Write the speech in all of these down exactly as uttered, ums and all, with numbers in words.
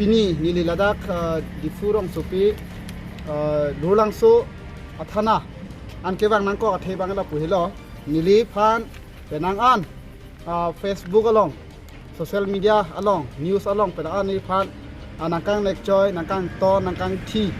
Pini neli ladak, uh, Diphu rongsopi, uh, Lurlangso athana an kevang nangkok athe abang lapu helo. Neliphan penang an, uh, Facebook along, social media along, news along penang an neliphan, uh, nangkangnek choi, nangkangton, nangkangthi,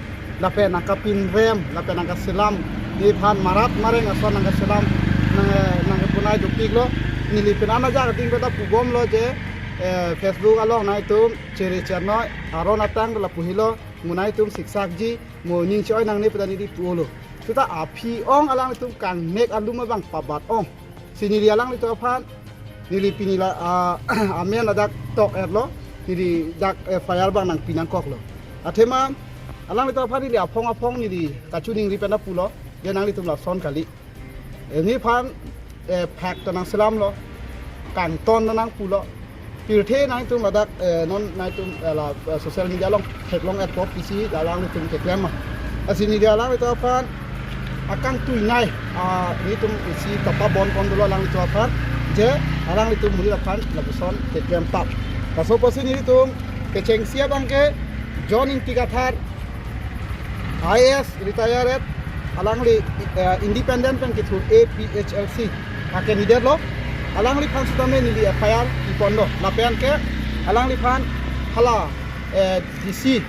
lapen nangkapinrem, lapen nangkaselam, neliphan marat mareng ason nangkaselam, nang, eh, nangkapunai dopiklo. Neli penang ajak ading peta pubomlo je, eh, Facebook along nangtum chere chernoi, aron atang lapu helo, mo nangtum siksakji, mo ning choi nangne peta neli pulo. Seta aphi ong alanglitum kangnek alum abang pabat ong. Si neli alanglitum aphan, neli pini la, ah, amen ladak tok-etlo, neli dak, eh, F I R abang nangpi nangkoklo. Athema alanglitum aphan neli aphong aphong neli kachiningri pen pulo, je nanglitum lason kali. Eh, neliphan, eh, phak ta nangselamlo, kangton ta nangpulo. Pirthe nangtum ladak, eh, non nangtum, eh, la, eh, social media along theklong-etpo pisi la alanglitum keklem ma. Lasi neli alanglitum aphan akangtuinei, ah, nelitum isi tapa bon pon dolo alanglitum aphan, je alanglitum monit aphan lapuson keklem tap. Laso apotsi nelitum kechengsi abangke John Ingti Kathar, I A S retired, alangli, eh, independent pen kethur A P H L C a candidate lo. Alangliphan sitame neli F I R piponlo. Lapen ke alangliphan hala, eh, D C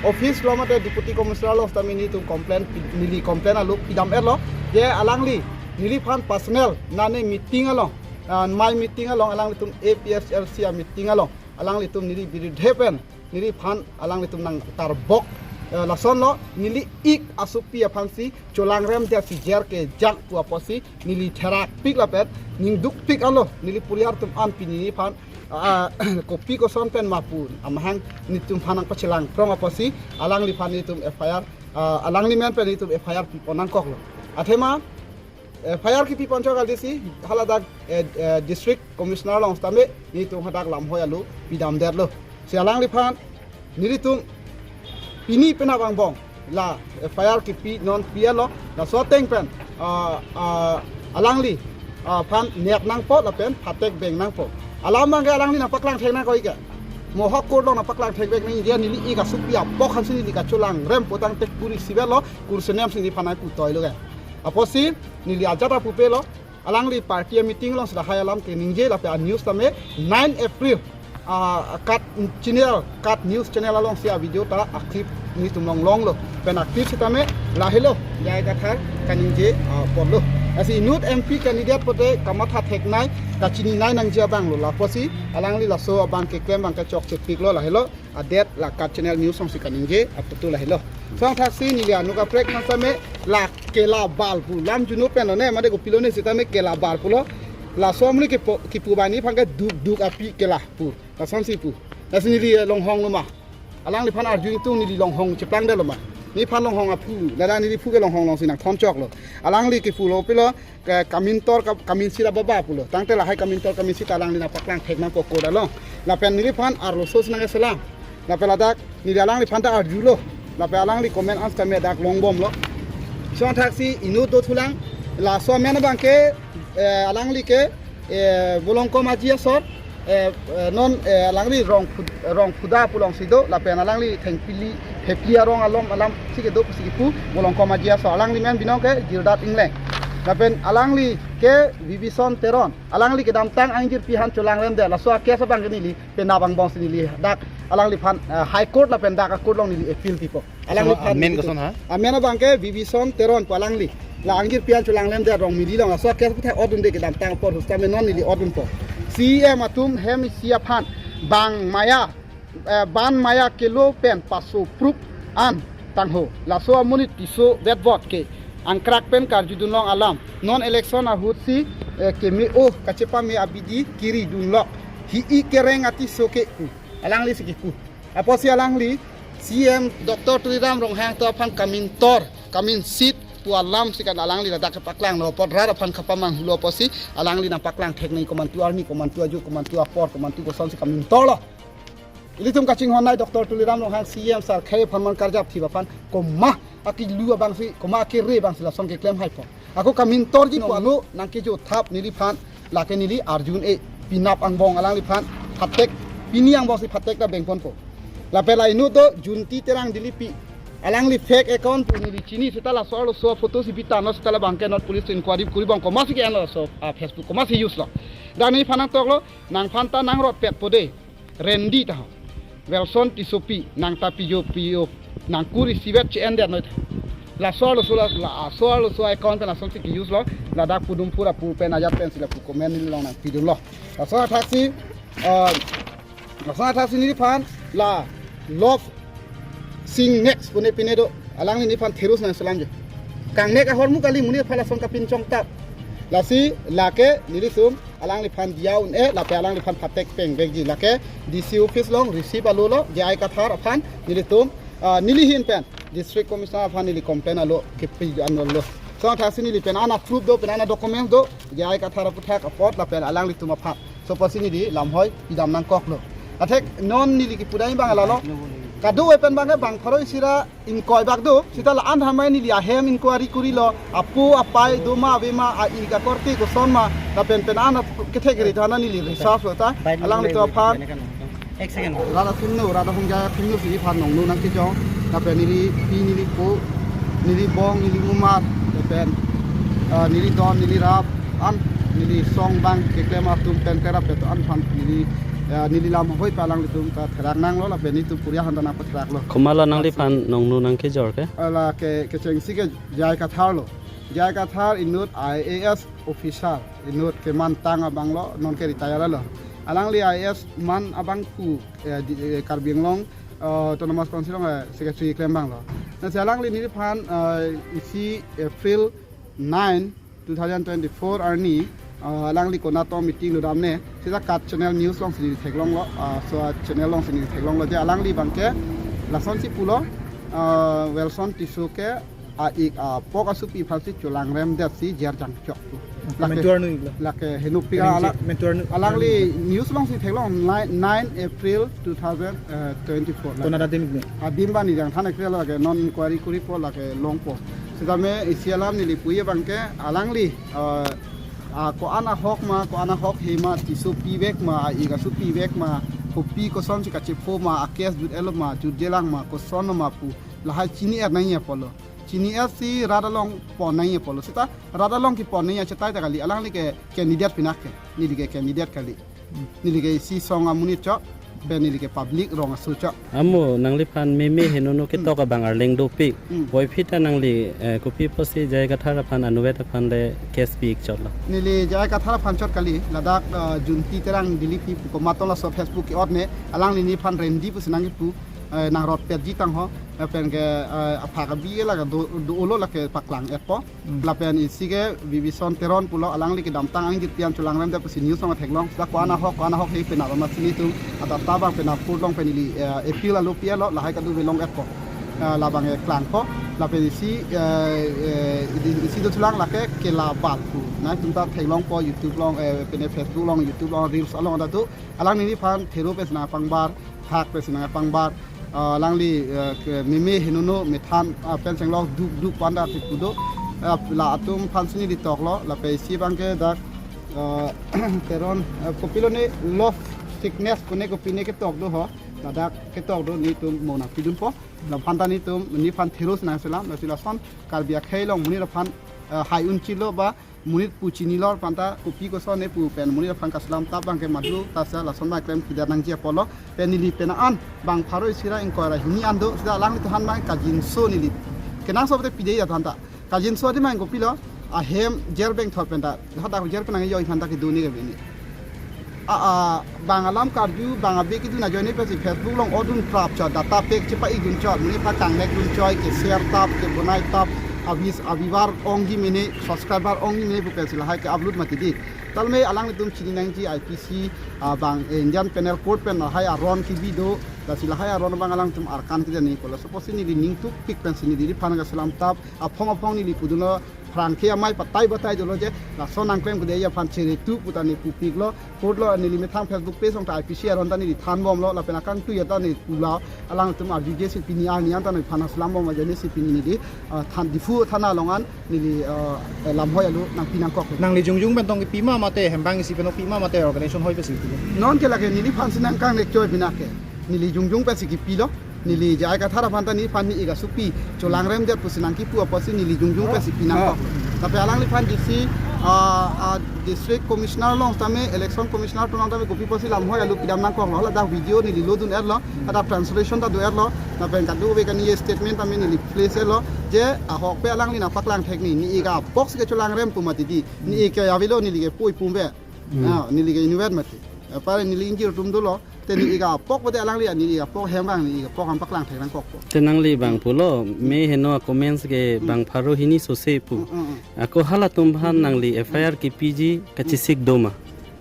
office lo mate Deputy Commissioner lo sitame nelitum complaint pi-, neli complaint alo pidam-etlo. Je alangli neliphan personal nane meeting along, ah, my meeting along alanglitum A P H L C a meeting along alanglitum neli birudhe pen neliphan alanglitum nangkarbok, eh, lasonlo neli ik asopi aphansi cholangrem dia si jer kejang pu apotsi neli therakpik lapen ningdukpik alo neli puriar atum an pini neliphan, ah, kopi koson pen ma pu amahang nelitum aphan nangpachelang prong apotsi alangliphan nelitum F I R, ah, alangli men pen nelitum F I R pipon nangkoklo. Athema F I R kipi ponchok kali si haladak, eh, eh, District Commissioner along sitame nelitum hadak lamhoi alo pidamdetlo. Si alangliphan nelitum pini penap angbong la F I R kipi non pi-etlo, laso ateng pen, ah, ah, alangli, ah, aphan nep nangpo lapen phatek beng nangpo. Alam abangke alangli nangpaklang thek nangkok ike. Mo ahok court along nangpaklang thek beng nangji, neli ik asopi apok aphansi neli kacholangrem putangte kuri sibetlo, kursenem si neliphan nangputoilo ke. Apotsi neli ajat apupelo, alangli party a meeting alongsi lahai alam keningje lapen a news tame nine April, ah, KAT channel, KAT news channel alongsi a video ta a clip nelitum longlonglo. Pen a clip sitame lahelo, J I Kathar kaningje, ah, ponlo. Lasi inut M P candidate pote kamatha theknei, kachininei nangji abanglo. Lapusi alangli laso abang keklem abang kechokchepiklo lahelo. Adet la KAT channel news alongsi kaningje aputu lahelo. Song thaksi neli anut kaprek aphan sitame la kela bal pu lam juno pen lone mate kopilone sitame kela bal pulo. Laso amuli kipu, kipu bani aphan ke duk duk api kela pu. Lasonsi pu. Lasi neli longhonglo ma. Alangliphan arju ingtung neli longhong cheplangdetlo ma. Neliphan longhong aphu. Lada neli phu ke longhong alongsi nangthonchoklo. Alangli kipulo pilo ke kamintor ka-, kaminsi ra baba pulo. Tangte lahai kamintor kaminsi ta alangli nangpaklang thek nangpo court along. Lapen neliphan arloso si nangkeselam. Lapen ladak neli alangliphan ta arjulo. Lapen alangli comment an sitame dak longbomlo. Song thaksi inut dothulang. Laso amen abangke, eh, alangli ke, eh, Bolongkom Aji asor, eh, eh, non, eh, alangli Rongphu-, Rongphuda pu alongsi do, lapen alangli Thengpili, Phepli arong alom alamsi kedo pusi kipu, Bolongkom Aji asor. Alangli men binong ke Jirdat Ingleng. Lapen alangli ke Vivison Teron. Alangli kedamtang angjirpi aphan cholangremdet, laso a case abangke neli penap angbongsi neli dak alangliphan, eh, High Court lapen dak a court along neli appeal pipo. Alangliphan amen neli koson ha? Amen abangke Vivison Teron pu alangli. La angjirpi aphan cholangremdet Rongmili along, laso a case puthot odunde kedamtang apor sitame non neli odunpo. C E M atum hem isi aphan bang maya, eh, ban maya kelo pen paso proof an tangho. Laso amonit piso vetvot ke angkrak pen karjudunlong alam. Non election ahutsi, eh, keme-o kachepame abidi kiridunlok. Hi-i kereng atiso ke pu. Alanglisi kipu. Apotsi alangli C E M Doctor Tuliram Ronghang atum aphan kamintor, kaminsit pu alamsi kan alangli ladak kepaklanglo, apot rat aphan kapamanghulo apotsi alangli nangpaklang theknei komantu arni, komantu ajo, komantu apor, komantu kosonsi kamintorlo. Ilitum kachinghonnei Doctor Tuliram Ronghang C E M sar khei aphan man karjap thip aphan komat akilu abangsi, komat akere abangsi lason keklem haipo. Ako kamintorji pu alo nangkejo thap neliphan, lake neli arjun-e, penap angbong alangliphan phatek, pini angbongsi phatek ta bengponpo. Lapen la inut do Junti Terang Dilipi. Alangli fake account pu neli chini, seta laso arloso photo si bitan lo, seta labang ke non police inquiry kuri bang komatsi ke-en laso, ah, Facebook komatsi use lo. Dak neliphan nangtoklo, nangphan ta nangrotpetpo de. Rendi ta ho. Wilson Tissopi, nang ta pijo pijo, nang kuri sivet che-en det noi ta. Laso arloso la, laso arloso account pen lasonsi ke-use lo, ladak pudun pura pu pen ajat pensi lapu comment nelilong nangpidunlo. Laso athaksi, ah, laso athaksi neliphan la Love Sing Next pune pine do, alangli neliphan therus nangselam jo. Kangnek ahormu kali monit aphan lason kapinchong tap. Lasi lake nelitum alangliphan diya un-e, lapen alangliphan phatek peng vekji. Lake D C office along receive alo lo, J I Kathar aphan nelitum, ah, neli ahin pen District Commissioner aphan neli complain alo kepi anlo. Laso athaksi neli pen an a-proof do, pen an a-documents do, J I Kathar aputhak apot lapen alanglitum aphan. Laso apotsi neli lamhoi pidam nangkoklo. Athek non neli kipu dam abang lalo. Kadokave pen abang ke bang pharo isi ra ingkoi bak do. Seta la-an than mai neli ahem inquiry kurilo. Apo apai do ma ave ma, a-ik akorte koson ma, lapen pen an kethek ri than neli research lo ta. Alanglitum aphan. Ek second. Rat athengno, rat ahongja athengno si neliphan nongno nangkejor. Lapen neli pi, neli po, neli bong, neli mumar, lapen, ah, neli don, neli rap, an, neli song bang keklem atum pen kerap keto an aphan neli, ah, neli lamhoi pen alanglitum ta therak nanglo, lapen nelitum puri ahan ta nangpatheraklo. Komatlo nangliphan nongno nangkejor ke? Ah, lake, kechengsi ke J I Kathar lo. J I Kathar inut I A S officer, inut kemantang abang lo, non ke retire lo. Alangli I A S man abang pu, eh, di, eh, Karbi Anglong, eh, Autonomous Council along, eh, secretary klem abang lo. Lasi alangli neliphan, eh, isi April nine, two thousand twenty-four arni, eh, alangli konat atum meeting dodamne, seta KAT Channel News alongsi neli theklonglo, eh, laso channel alongsi neli theklonglo, je alangli abang ke lasonsi pulo, eh, Wilson Tisso ke a-ik apok asopi aphansi cholangrem detsi jer jangchok pu. Lake, komantu arnu iklo? Lake henopik. Komantu arnu? Alangli news alongsi theklong nine, nine April two thousand twenty-four. Konat adim iklo? Adim bani jang than ekre lake non inquiry kuripo lake longpo. Sitame isi alam neli puji abang ke alangli, eh, ah, ko-an ahok ma, ko-an ahok he ma, Tisso pivek ma, a-ik asopi vek ma, kopi kosonsi kachepho ma, a-case jut-et lo ma, jutje lang ma, koson ma pu, lahai chini-et nangji apotlo. Chini-etsi rat along pon nangji apotlo. Seta rat along kepon nangji achetai ta kali, alangli ke candidate pinak ke. Neli ke candidate kali. Neli ke isi song amonit chot, pen neli ke public rong aso chot. Amo, nangliphan meme henono ketok abang arleng dopik. Hmm. Puvoiphit ta nangli, eh, kopi apotsi J I Kathar aphan, anuvet aphan le case pi-ik chotlo? Neli J I Kathar aphan chot kali, ladak, eh, Junti Terang Dilipi pu komat laso Facebook ke-otne, alangli neliphan Rendi pusi nangkipu, eh, nangrotpetji tang ho, lapen ke, eh, aphak abi lake do, do-olo lake paklang-etpo. Hmm. Lapen isi ke Bibison Teron pulo, alangli kedamtang angjir pi-an cholangrem det pusi news along theklong. Seta ko-an ahok, ko-an ahok he penap amatsi nelitum adap ta abang penap court along pen neli, eh, appeal alo pi-et lo, lahai kadokave long-etpo. Eh, labang, eh, klangpo. Lapen isi, eh, eh, isi, isi dothulang lake Kela Bal pu. Nangtum ta theklongpo YouTube along, eh, pen Facebook along, YouTube along, reels along ta do. Alangli neliphan thero pensi nangpangbar, phak pensi nangpangbar, ah, alangli, eh, ke meme henono methan, ah, pen chenglok duk duk pu-an ta kipu do, ah, la atum aphansi neli toklo, lapen isi abang ke dak, ah, Teron, eh, kopilo ne love sickness pune kopine ketok do ho, ladak ketok do, nelitum mo nangpidunpo, laphan ta nelitum, neliphan therus nangselam, lasi lason Karbi akhei along monit aphan, eh, hai unchilo ba, monit pu chinilo aphan ta kopi kosonne pu pen monit aphan kaselam tap abang ke madu ta sa lason abang klemkledet nangji apotlo. Pen neli pen an bang pharo isi ra ingkoi ra hini an do, seta alangli tuhan abang kajinso neli. Kenangsot te pide ya than ta. Kajinso adim abang kopilo, ahem jer bengthor pen ta. Hadak jer pen nangjo aphan ta kedo ne kebini. A, a, bang alam karju, bang abi kedun ajoine pensi Facebook along odun prap chot, data pack chepa-ikdun chot, monit aphan kangnek dun chot, ke-share tap, kebonai tap, avis, avivar ongji mene, subscriber ongji mene pu pensi lahai ke-upload mati di. Talme alanglitum chini nangji I P C, ah, bang, eh, Indian Penal Code pen lahai aron kebi do, lasi lahai aron abang alangtum arkan keja ni kola. Laso apotsi neli ning tupik pensi neli neliphan kaselam tap, aphong aphong neli pudunlo, phrangke amei patai patai dolo je, lason nangklemkledet aphan chere tu pu ta neli pupiklo, court along neli methang Facebook page along ta I P C aron ta neli thanbomlo, lapen akangtui ta neli pulo, alangtum arjuje si pini arni an ta neliphan kaselam bom ajoine si pini neli, ah, than Diphu thana along an neli, ah, lamhoi alo nangpi nangkok. Nangli jongjong pen tong kepi ma mate, hem bang isi pen tong kepi ma mate, organization hoi pensi pi? Non ke lake neliphansi nangkangnek choi pinak ke. neli jongjong pensi kipilo. Neli J I Kathar aphan ta neliphan ne-ik asopi cholangrem det pusi nangkipu apotsi neli jongjong pensi pinangkok. Lapen alangliphan J C, ah, ah, District Commissioner along tame, Election Commissioner atum along tame kopi apotsi lamhoi alu pidam nangkoklo, ladak video neli lodun-etlo, ladak translation ta do-etlo, lapen kadokave kaningje statement tame neli place-etlo, je ahokpet alangli nangpaklang thek ni, ne-ik apok si ke cholangrem pu mati di, ne-ik ke avelo neli ke pui pumbe. Hmm. Ah, neli ke inutvet mati. Apar neli ingjir atum dolo, te ne-ik apok pute alangli, ne-ik apok hem abang, ne-ik apok an paklang thek nangkokpo. Te nangli abang pulo, me heno comments ke Hmm. bang pharo hini sose pu. Hmm, hmm, hmm. Ako halatum aphan nangli F I R kipiji kachesik do ma?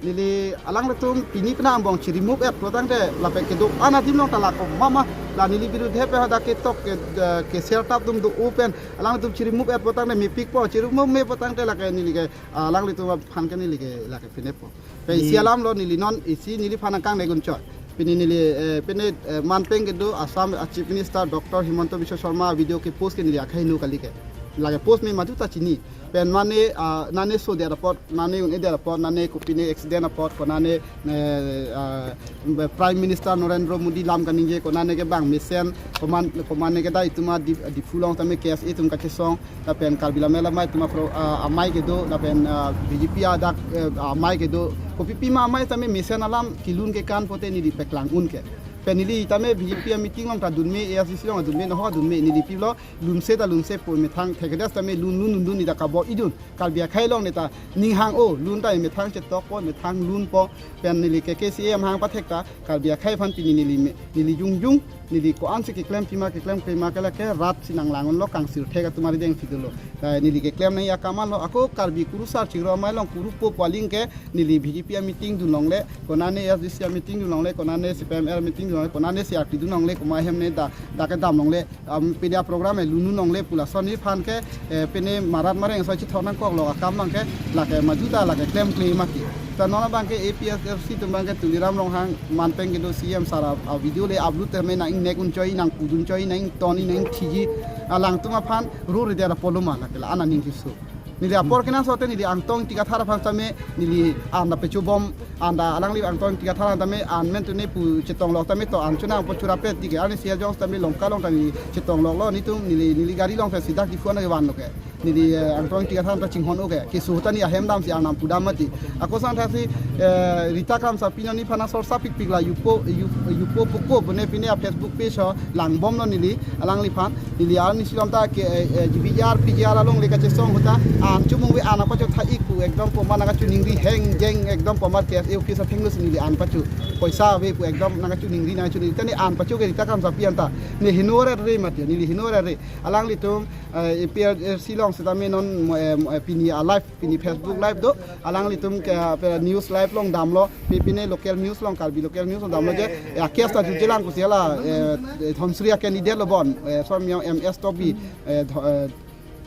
Neli alanglitum pini penang angbong chi-remove-et pulotangte lapen kedo-an adim along ta lako mama, la neli birudhe pen hadak ketok ke, eh, ke sertap atum do-o pen alanglitum chi-remove-et pulotangte mepikpo, chi-remove me pulotangte lake neli ke, ah, alanglitum aphan ke neli ke lake pinepo. Pe isi Hmm. alamlo, neli non isi neliphan nangkangnek unchoi. Pini neli, eh, pini, eh, manpeng kedo Assam, ah, Chief Minister Doctor Himanta Biswa Sarma video ke post ke neli akhai nu kali ke. Lake post me madu ta chini. Pen mane, ah, nane so der apot, nane un-e der apot, nane kopine accident apot, konane, eh, ah, Prime Minister Narendra Modi lam kaningje, konane ke bang mesen, koman, komane ke dai tuma Dip-, Diphu along tame K S A atum kachesong, lapen Karbi Lammet Amei atum apro-, ah, amei kedo, lapen, ah, B J P adak, eh, amei kedo. Kopi pima amei tame mesen alam kelun kekan pute neli paklang un ke. Pen neli tame B J P a-meeting along ta dunme, A S D C along dunme, noho dunme, neli pilo, lunse ta lunse pu methang, thekedas tame lun lun lun lun neli ta kabo idun. Karbi akhei along neta ninghang-o, lun ta methang chetokpo, methang lunpo, pen neli ke K C A amahang pathek ta, Karbi akhei aphan pini neli me, neli jongjong, neli ko-ansi keklem pima keklem pima ke lake rat si nanglang unlo, kangsir thek atum arideng si dolo. Eh, neli keklem nangji akam anlo, ako Karbi kurusar chingrum amei along kurupo pu aling ke, neli B J P a-meeting dun longle, konane A S D C a-meeting dun longle, konane C P I M L meeting dun longle, konane C R P dun longle, komat hem ne da, dak kedam longle, am, pini a-program e lun un longle pu lason neliphan ke, eh, pini marat mareng soi chithok nangkoklo akam abang ke, lake madu ta lake klemkle mati. Ta non abang ke A P H L C atum abang ke Tuliram Ronghang manpeng kedo C M sir a, a-video le upload tame nang-ingnek unchoi, nangpudun choi, nang-ington, nangthiji, alangtum aphan ruri der apoloma lake la-an aning kisu. Neli apor kenangsot te neli Angtong Ingti Kathar aphan tame neli an ta pechobom, an ta alangli Angtong Ingti Kathar an tame an men tune pu chetonglok tame to an chonangpo churapet ti ke, arnisi ajong tame Lanka along ta neli chetongloklo, netum neli, neli gari along ta sidak Diphu an kevanlo ke. Neli, eh, Angtong Ingti Kathar an ta chinghon-o ke. Keso ta ne ahem damsi arnam pudam mati. Ako sangthaksi, eh, Rita Kramsapi non nephan asor sapikpik la yupo, yup-, yupo puko bone pine a-Facebook page ho langbomlo neli, alangliphan. Neli arnisi along ta ke, eh, eh, G B R, P G R along le kachesong ahut ta, an chomong ave an apacho tha-ik pu ekdom komat nangkachiningri heng jeng ekdom komat K S A office athengno si neli an pacho. Poisa ave pu ekdom nangkachiningri nangkachiningri. Tane an pacho ke Rita Kramsapi an ta. Ne heno rere mati, neli heno rere. Alanglitum, eh, A P H L C along setame non mo, eh, mo, eh, pini a-live, pini Facebook live do. Alanglitum ke, eh, news live along damlo. Pi pine local news along, Karbi local news along damlo je, eh, a-case ta jutjelang pusi hala, eh, eh, Dhansiri a-candidate lo bon, eh, Somyong M S Tokbi, eh, Dho-, eh,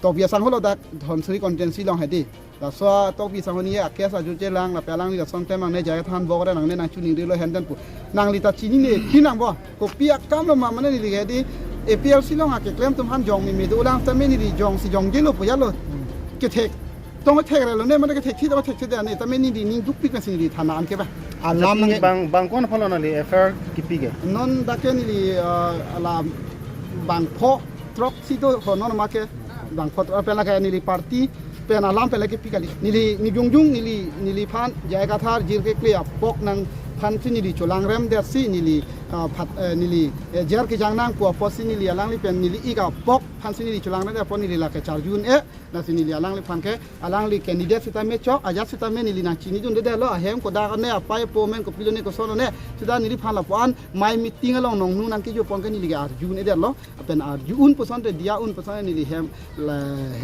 Tokbi asangho lo dak Dhansiri constituency along hedi. Laso Tokbi asangho ne a-case ta jutjelang, lapen alangli lason klem nangne, J I Kathar an bok re nangne, nangchiningrilo henden pu. Nangli ta chinine, phi nangbo. Kopi akam lo ma mane neli hedi, A P H L C along akeklem atum aphan jong meme dolang tame neli jongsi jongjelo pu jalo. Kethek tong thekrelo ne, mane kethekthi tong thekthe ne, tame neli ning dukpik pensi neli thana an ke ba. Alam nang bang, bang ko-an aphan lo nangli F I R kipi ke? Non dak ke neli, eh, alam bangpho throksi do ho non ma ke bangpho throksi pen lake neli party pen alam pen lake pi kali. Neli, neli jongjong neli, neliphan J I Kathar jirkekle apok nangphan si neli cholangrem detsi neli, ah, phat, eh, neli, eh, jer kejang nang pu apotsi neli alangli pen ne-ik apok aphansi neli cholangrem det apot neli lake charju un-e. Lasi neli alangliphan ke, alangli candidate sitame chok, ajat sitame neli nangchinidundedetlo, ahem kodak ne, apei apo amen kopilo ne, koson ne, sita neliphan lapu-an mei meeting along nongnu nangkejopon ke neli ke arju un-edetlo, lapen arju un pusonte, diya un pusonte neli hem, la,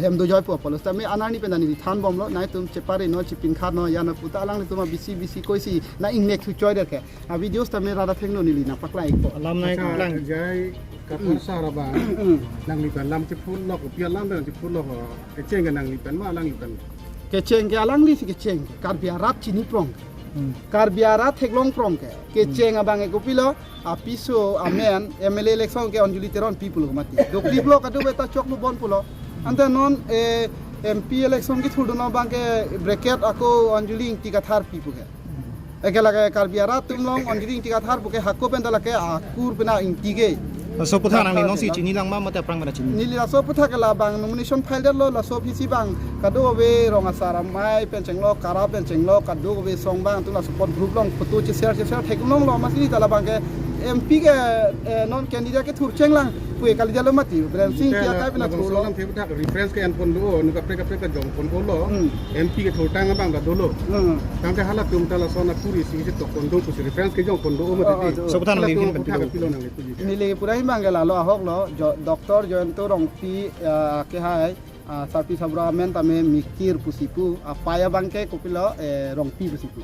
hem dojoi pu apotlo, sitame anerni pen ta neli thanbomlo, nangtum chepare non, chipinkhat non, ya non puta alanglitum bisi bisi koisi nang-ingnek thuchoi det ke. A-videos tame rat athengno neli nangpaklang-ikpo. Alam nang Acha, paklang. J I Kathar sir abang. Hmm. Nanglipen lam chephulok, kopi alam pen chephulok, kecheng ke nanglipen ma alanglipen? Kecheng ke alanglisi kecheng ke. Karbi arat chini prong. Hmm. Karbi arat theklong prong ke. Kecheng Hmm. abang ke kopilo, apiso amen, M L A election ke Anjali Teron pi pulo mati. Dokok lo kadokave ta choklo bon pulo. Ante non, eh, M P election kethurdun abang ke bracket ako Anjali Ingti Kathar pi pu ke. Eke lake Karbi arat atum along onjiri Ingti Kathar puke hako pen ta lake akur pen a-Ingti ke. Laso aputhak nangli non si chini lang ma mate aphrang pen chini? Neli laso aputhak ke labang nomination file detlo, laso aphi si bang kadokave rong asar amei pen chenglok, kara pen chenglok, kadokave asong bang atum la support group along photo che-share che-share theklonglo, amatsi ta labang ke M P ke, eh, non candidate ke thurcheng lang pu kali detlo mati. Biren Singh Tiakai pen labangso thurlo. Alam the aputhak reference ke enpon do, nu kaprek kaprek kejongpon dolo. Hmm. M P kethurtang abang ta dolo. Hmm. Tangte halatum ta lason akur isi isi tokpon do pusi reference kejongpon do mati. Oh, oh, do. Laso aputhak nangli halatum hin pen aputhak pilo? Pilo nangli puji. Neli pura hin bang ke lalo ahok lo, Jo-, Doctor Jayanta Rongpi, ah, ke hai, ah, sarpi sabra amen tame Mikir pusi pu, apei abang ke kopilo, eh, Rongpi pusi pu.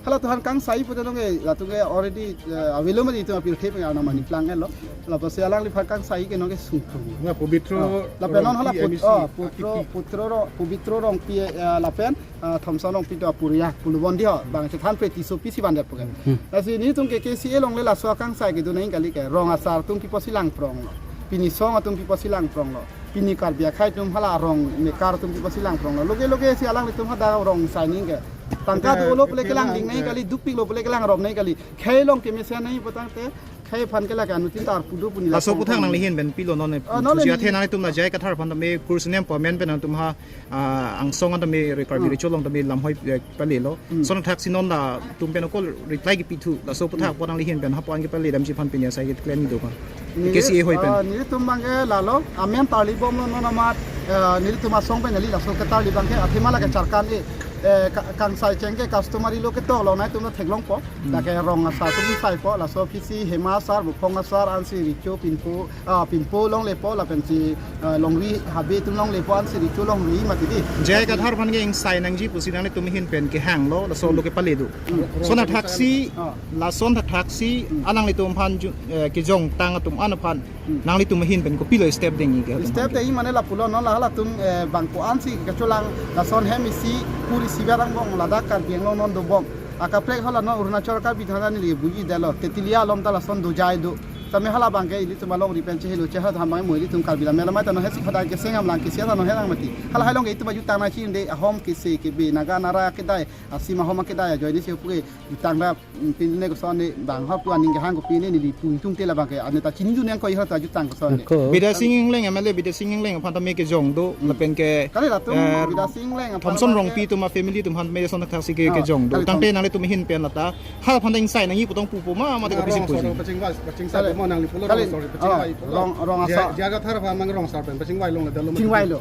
Halatum aphan kangsai pute nonke, latum ke already, eh, avelo mati itum apirthe pen arnam ani klang lo. Lapusi alangliphan kangsai ke nonke sungkrung. Na Pobitro. Ah, lapen non hala Rongpi put-, M E C, ah, Putro, akipi. Putro Ro-, Pobitro Rongpi, eh, lapen, ah, Thomson Rongpi do apuria, Pulubon di ho, bang chethan pe Tisso pi si van det puke. Hmm. Lasi nelitum ke K C A along le laso akangsai kedo nangji kali ke, rong asar atum pi apotsi langprong lo. Pini song atum pi apotsi langprong lo. Pini Karbi akhei atum hala rong mekar atum pi apotsi langprong lo. Loge loge si alanglitum hadak rong sai nangji ke. Tangka, eh, dolo pule kelang ding nangji kali, dukpik lo pule kelang rong nangji kali. Khei along kemesen nangji putangte, khei aphan ke lake anuttin ta arpu do pu neli. Laso aputhak nangli hin pen pilo non, eh, ah, non pusi le athe nangtum la J I Kathar aphan tame kursi nem po amen pen nangtum ha, ah, angsong an tame re Karbi, ah, recho along tame lamhoi, eh, palelo. Hmm. Lason athaksi non latum pen ako reply kepi thu. Laso aputhak, hmm, apot nangli hin pen hapu-an kepale damji aphan pini asai ke claim do kan. Neli, K C A hoi pen. Ah, nelitum bang ke lalo, amen tarlibomlo non amat, eh, nelitum asong pen neli laso ketarli bang ke, athema lake charkan e, eh, ka-, kangsai cheng ke customary lo ketok lo nangtum ta theklongpo. Hmm. Lake rong asar atum saipo, laso aphi si Hema asar, Buphong asar, ansi Richo Pinpo, ah, Pinpo along lepo, lapen si, ah, Longri Habe atum along lepo, ansi Richo along ri mati di. J I Kathar aphan ke ingsai nangji pusi nanglitum ahin pen kehang lo, laso, hmm, lo kepale do. Hmm. Lason athaksi, ah, lason athaksi, hmm, alanglitum aphan ju-, eh, kejongtang atum an aphan, hmm, nanglitum ahin pen kopilo step dengji ke? Step dengji mane lapulo non la halatum, eh, bang ko-ansi kacholang, lason hem isi, kur isi ber angbong ladak Karbi Anglong non dobom. Akaprek hala non Arunachal Karbi thana neli buji detlo, Tetilia along ta lason dojai do. Tame hala bang ke ilitum alongri pen chehelo chehad ham bang mo ilitum Karbi lam melamai ta non hesi khadai keseng amlang kesi ta non herang mati. Hala hai along ke itum ajutang nangji de, ahom kesi kebe, Naga Nara kedai, asim ahom kedai ajoine si puke jutang da, mm, pine koson ne bang hap tu aning kehang kopi ne neli pung tung te labang ke, ane ta chinidun nangkok ihar ta jutang koson ne. Ako. Bidya Sing Engleng, M L A Bidya Sing Engleng aphan tame kejong do, hmm, lapen ke, kali latum, eh, Bidya Sing Engleng aphan Thomson tame Rongpi atum a-family atum aphan tame lason athaksi ke, ah, kejong do. Kali tangte nanglitum ahin pen lata, hala aphan ta ingsai nangji pu tong pupo ma, mate, ah, kopi si rong puji. Asar pachingvai, pachingvai, kali, mo nangli pulo, kali, rong asar, ah, pachingvai pulo. Rong, rong asar. J I Kathar aphan mang rong asar pen pachingvai longle detlo. Chingvailo.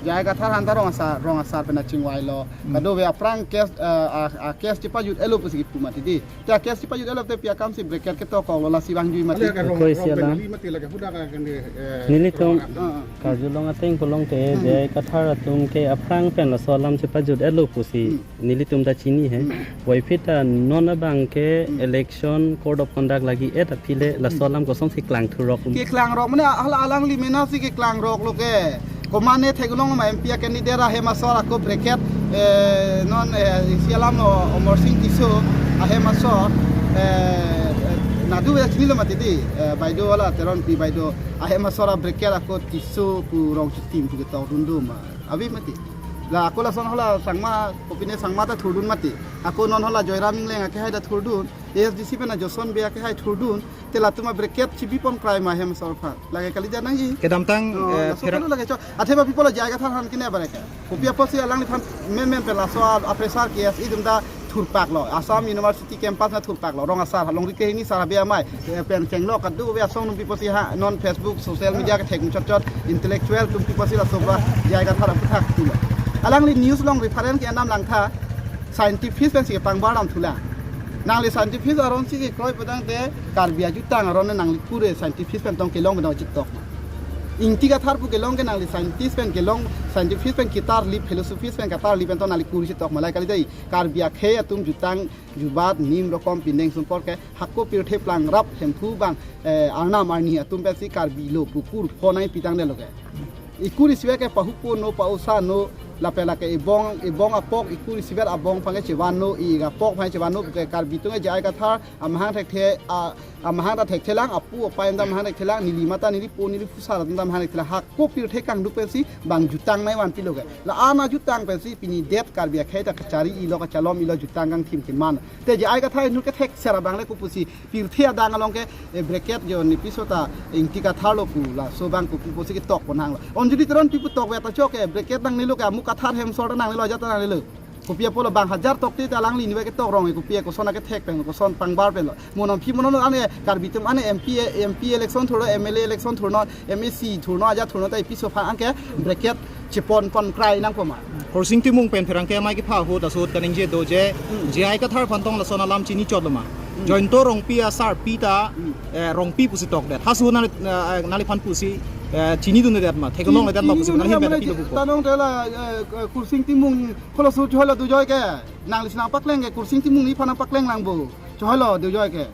J I Kathar aphan ta rong asar, rong asar pen chingvailo. Hmm. Kadokave aphrang case, eh, a, a case chepajut-etlo pusi kipu mati di. Te a case chepajut-etlo te pi akam si bracket ketok koklo, lasi vangjui mati. Ale ka rong, ako isi rong alam. Pen neli mati lake huda ka kende, eh, nelitum, rong, ah, ah, karjulong ateng pulote, hmm, J I Kathar atum ke aphrang pen laso alam chepajut-etlo pusi, hmm, nelitum ta chini he. Hmm. Puvoiphit ta non abang ke, hmm, election code of conduct lagi-et aphi le, hmm, laso alam kosonsi klang thurok? Keklang rok mane hala alangli mena si keklang rok lo ke. Komane theklong ma M P a candidate ahem asor ako bracket, eh, non, eh, isi alam lo Amarsing Tisso ahem asor, eh, eh, nadu ya chinilo mati di, eh, baideo hala Teronpi baideo ahem asor a bracket ako Tisso pu Rongchutim pu ketok dun do ma. Ave mati. La ako lason hala Sangma, kopine Sangma ta thurdun mati. Ako non hala Joyram Engleng akehai ta thurdun. A S D C pen a Joson Bey akehai thurdun. Te latum a bracket chibipon krai ma ahem asor aphan. Lake kali jan nangji. Kedamtang, oh, eh, laso phera- kalo lake cho. Athema people J I Kathar aphan kene bracket. Kopi apotsi alangliphan men men pen laso a, a pressure case itum ta thurpak lo. Assam University campus na thurpak lo. Rong asar, Longri Kehini asar Habe amei, eh, pen chenglok kadokave asong atum pi apotsi ha, non Facebook, social media kethek chot chot, intellectual atum pi apotsi laso pra J I Kathar aphuthak thulo. Alangli news along reference ke-en dam langtha, scientist pensi kepangbar dam thulo. Nangli scientist aron si kekroi putangte Karbi ajutang aron nangli kur scientist pen tong kelong pen tong chitok ma. Ingti Kathar pu kelong ke nangli scientist pen kelong, scientist pen ketarli, philosophy pen ketarli pen tong nangli kur chitok ma, lahai kali dei. Karbi akhei atum jutang jubat nim rokom pindeng sumpot ke hako pirthe plang rap Hemphu bang, eh, arnam arni atum pensi Karbi lo pu kur pho nangpi tangdetlo ke. Ikur isivet ke pahupo no, pa-osa no, Lapen lake ebong, ebong apok ikur isivet abong aphan ke chevanno, ik apok aphan chevanno, ke Karbi atum ke J I Kathar amahang thekthe, a, amahang ta thekthe lang, apu apai ta amahang thekthe lang, neli mate neli po neli phusar ta amahang thekthe lang. Hako pirthe kangduk pensi bang jutang nai vanpilo ke. La-an ajutang pensi pini det Karbi akhei ta kachari-ilo, kachalom-ilo, jutang kangthim keman. Te J I Kathar inut kethek sera bang le kopusi pirthe adang along ke, eh, bracket jo ni piso ta Ingti Kathar lo pu, laso bang kopi pusi ketok pon hanglo. Anjali Teronpi pu tokve ta chok ke, bracket nangnelo ke, amu Kathar Hemsor ta nangnelo, ajat ta nangnelo. Kopi apotlo bang hajar tokte ta alangli nive ketok rong, kopi koson akethek pen, koson pangbar penlo. Mo non phi mo non ane Karbi atum ane M P, M P election thurlo, M L A election thurlo, M A C thurlo, ajat thurlo ta ipi so pha anke bracket chepon pon krai nangpo ma. Kursing Timung pen pherangke amei kepha ahut laso ahut kaningje do je, Hmm. J I Kathar aphan tong lason alam chini chotlo ma. Hmm. Jointo Rongpi asarpi ta, Hmm. eh, Rongpi pusi tokdet. Halaso nang, eh, nangliphan pusi, eh, chinidundet ma. Theklongledet ma pusi Chinidun nangli ya beda mane pilo pupo. Tanong tela, eh, Kursing Timung halaso choi lo dojoi ke. Nangli si nangpakleng ke Kursing Timung neliphan nangpakleng lang bo. Choi lo dojoi ke.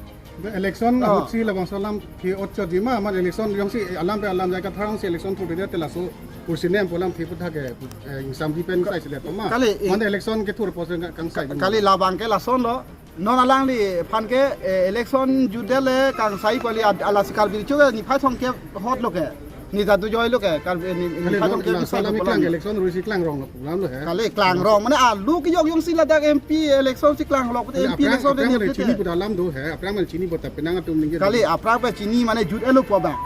Election Oh. ahut si labangso alam ke ot chotji ma, mane election jongsi alam pe alam J I Kathar si election thurdet te laso kursi nem pu alam ke puthot ke, eh, ingsamji pen sai si det ma. Kali, eh, Mane election kethur apotsi kangsai. Kali labang ke lasonlo. Non alangliphan ke, eh, election jutdet le kangsai kali ad-, ala si Karbi cho ke niphai thomkep hotlo ke. Ni ta dojoi lo ke, Karbi, ni, ni Kali phai non thomkep la si salam hotlo iklang ke. Election rusi klangrong lo pulang lo he. Kali klangrong, mane alu kejok jongsi ladak M P election si klangrong, Kali M P aphrang, election aphrang de mane ni chini pute. Puta alam do he, aphrang mane chini puta penang atum ningje. Kali aphrang pen chini mane jut-etlo pu abang.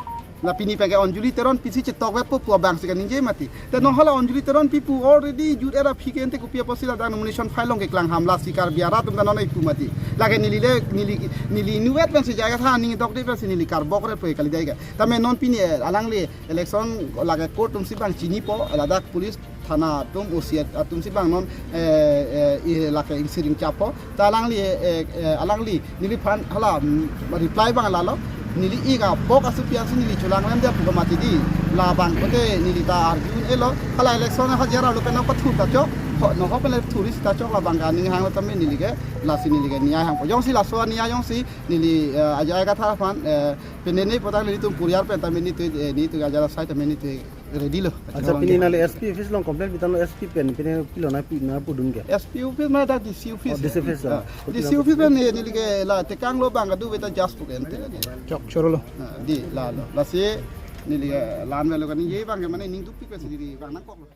La pini pen ke Anjali Teronpi si chetokvetpo pu abang si kaningje mati. Te non hala Anjali Teronpi pu already jut-et aphi ke ante kopi apotsi ladak nomination file along keklang ham, lasi Karbi arat atum ta non ipu mati. Lake neli le, neli, neli inutvet pensi J I Kathar aning tokdet pensi neli karbokre pu kali dai ke. Tame non pini, eh, alangli election lake court atum si bang chinipo, ladak police thana atum, O C atum si bang non, eh, eh, i lake ingsiring chapo. Ta alangli, eh, eh, alangli neliphan hala, mm, reply bang lalo. Neli ik apok asu pian si neli cholanglemdet pu mati di. Labang kote neli ta arju-etlo. Hala election ha jera lo pen nangpathur ta chok. Ho, no ho pen le thuri si ta chok labang ke aning hanglo tame neli ke. Lasi neli ke niyai hangpo. Jongsi laso niyai jongsi neli, eh, J I Kathar aphan, eh, pene ne potang nelitum puriar pen tame nelitum, eh, nelitum ajara sai tame nelitum ready lo. Acha, pini nangli S P office along complaint pitanglo, S P pen pini pilo nangpi nangpudun ke? S P office mane dak D C office. Oh, D C office, Ah, ah. D C office pen neli ke la tekanglo bang adu beta just pu ke ante lagi. Chok choro lo. Ah, di lalo. Lasi neli ke la-an avelo kaningje bang ke mane ning dukpik pensi neli bang nangkoklo.